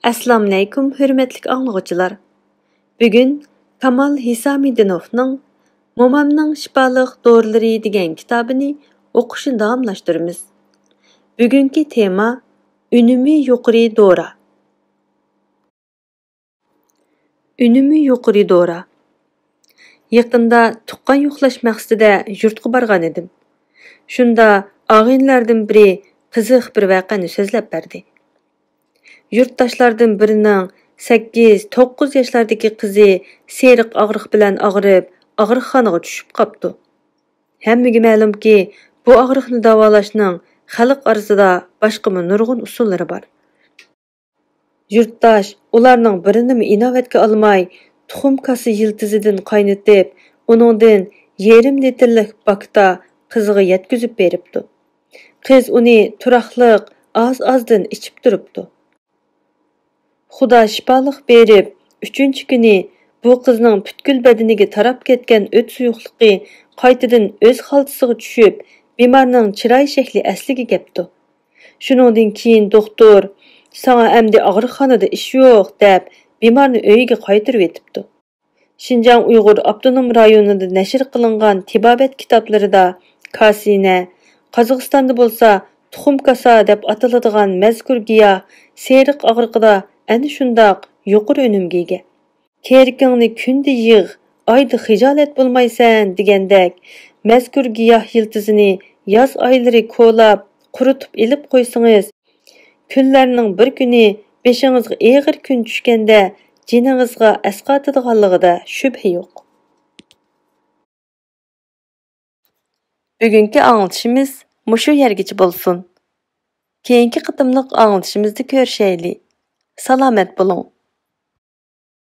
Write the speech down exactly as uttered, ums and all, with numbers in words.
ئەسسالامۇئەلەيكۇم، ھۆرمەتلىك ئاڭلىغۇچىلار. بۈگۈن كامال ھېسامىدىنوفنىڭ مومامنىڭ شىپالىق دورىلىرى دېگەن كىتابىنى ئوقۇشنى داۋاملاشتۇرىمىز. بۈگۈنكى تېما: ئۈنۈمى يۇقىرى دورا. ئۈنۈمى يۇقىرى دورا. يېقىندا تۇغقان يوقلاش مەقسىتىدە يۇرتقا بارغان ئىدىم. شۇندا ئاغىنىلەردىن بىرى قىزىق بىر ۋەقەنى سۆزلەپ بەردى. يۇرتداشلاردىن بىرىنىڭ سەككىز، توققۇز ياشلاردىكى قىزى سېرىق ئاغرىق بىلەن ئاغرىپ، ئاغرىقخانىغا چۈشۈپ قاپتۇ. ھەممىگە مەلۇمكى، بۇ ئاغرىقنى داۋالاشنىڭ خەلق ئارىسىدا باشقىمۇ نۇرغۇن ئۇسۇللىرى بار. يۇرتداش ئۇلارنىڭ بىرىنىمۇ ئىناۋەتكە ئالماي، تۇخۇم كاسا يىلتىزىدىن قاينىتىپ، ئۇنىڭدىن يېرىم لىتىرلىك باكتا قىزىغا يەتكۈزۈپ بېرىپتۇ. قىز ئۇنى تۇراقلىق ئاز-ئازدىن ئىچىپ تۇرۇپتۇ. خۇدا شىپالىق بېرىپ، ئۈچىنچى كۈنى بۇ قىزنىڭ پۈتكۈل بەدىنىگە تاراپ كەتكەن ئۆت سۇيۇقلۇقى قايتىدىن ئۆز خالتىسىغا چۈشۈپ، بىمارنىڭ چىراي شەكلى ئەسلىگە كەپتۇ. شۇنىڭدىن كېيىن دوختۇر، «ساڭا ئەمدى ئاغرىقخانىدا ئىش يوق» دەپ، بىمارنى ئۆيىگە قايتۇرۇۋېتىپتۇ. شىنجاڭ ئۇيغۇر ئاپتونوم رايونىدا نەشر قىلىنغان تېبابەت كىتابلىرىدا كاسىنە، قازاقىستاندا بولسا تۇخۇم كاسا دەپ ئاتىلىدىغان مەزكۇر گىياھ سېرىق ئاغرىقىدا ئەنە شۇنداق يۇقىرى ئۈنۈمگە ئىگە. «كېرىكىڭنى كۈندە يىغ، ئايدا خىجالەت بولمايسەن» دېگەندەك، مەزكۇر گىياھ يىلتىزىنى ياز ئايلىرى كولاپ، قۇرۇتۇپ ئېلىپ قويسىڭىز، كۈنلەرنىڭ بىر كۈنى بېشىڭىزغا ئېغىر كۈن چۈشكەندە جېنىڭىزغا ئەسقاتىدىغانلىقىدا شۈبھە يوق. بۈگۈنكى ئاڭلىتىشىمىز مۇشۇ يەرگىچە بولسۇن. كېيىنكى قېتىملىق ئاڭلىتىشىمىزدا كۆرۈشەيلى. سالامەت بولۇڭ.